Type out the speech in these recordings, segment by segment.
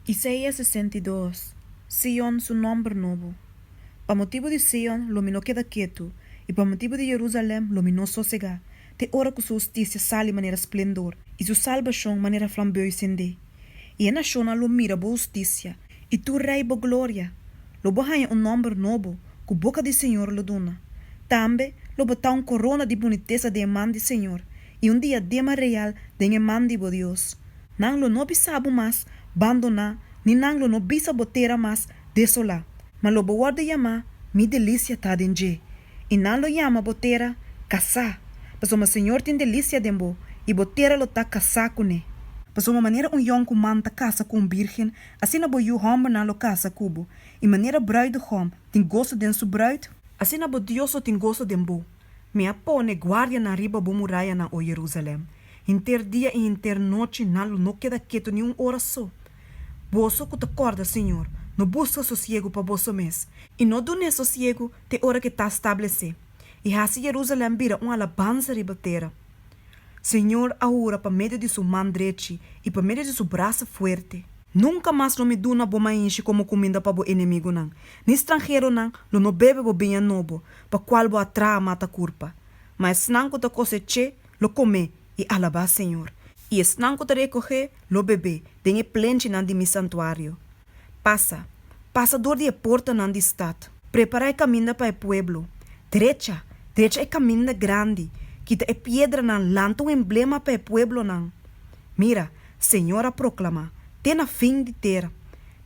Isaías 62, Sion su nòmber nobo Pa motibu di Sion lo Mi no keda ketu, i pa motibu di Jerusalèm lo Mi no sosegá, te ora ku su hustisia sali manera splendor, i su salbashon manera flambeu sendé. I e nashonnan lo mira bo hustisia, i tur rei bo gloria. Lo bo haña un nòmber nobo, ku boka di señor lo duna. Tambe lo bo ta un korona di bunitesa den e man di señor, i un diadema real den e man di bo Dios. Nan lo no bisa bo mas, Bandoná, ni nan lo no bisa bo tera mas, Desolá, ma lo bo wòrdu yamá, Mi delisia ta den djé, i nan lo yama bo tera, Kasá, pasobra señor tin delisia den bo, i bo tera lo ta kasá kuné. Pasobra manera un yònkuman ta kasa ku un bírgen, asina bo yu hòmbernan lo kasa ku bo, i manera brùidehòm tin goso den su brùit, asina bo Dios lo tin goso den bo. Mi a pone guardianan riba bo murayanan, o Jerusalèm, henter dia i henter nochi nan lo no keda ketu ni un ora so. Boso ku ta kòrda señor, no buska sosiegu pa boso mes, i no dun'é sosiegu te ora ku e ta stablesé i hasi Jerusalèm bira un alabansa riba tera. Señor a hura pa medio di su man drechi i pa medio di su brasa fuerte. Nunka mas lo mi duna bo mainshi komo kuminda pa bo enemigunan, ni stranheronan lo no bebe bo biña nobo, pa kual bo a traha mata kurpa. Ma esnan ku ta kosech'é lo kom'é i alabá señor, i esnan ku ta rekog'é lo beb'é den e plenchinan di mi santuario. Pasa, pasa dor di e portanan di stat. Prepará e kaminda pa e pueblo. Drecha, drecha e kaminda grandi. Kita e piedranan, lanta un emblema pa e pueblonan. Mira, señor a proklamá, te na fin di tera.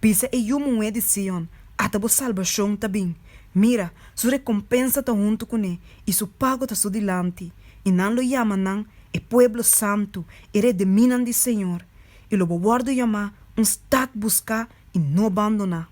Bisa e yu muhé di Sion, Ata bo salbashon ta bin. Mira, su rekompensa ta huntu kuné, i su pago ta su dilanti. I nan lo yama nan e pueblo santu, e redemínan di señor. I lo bo wòrdu yamá un stat buská i no bandoná.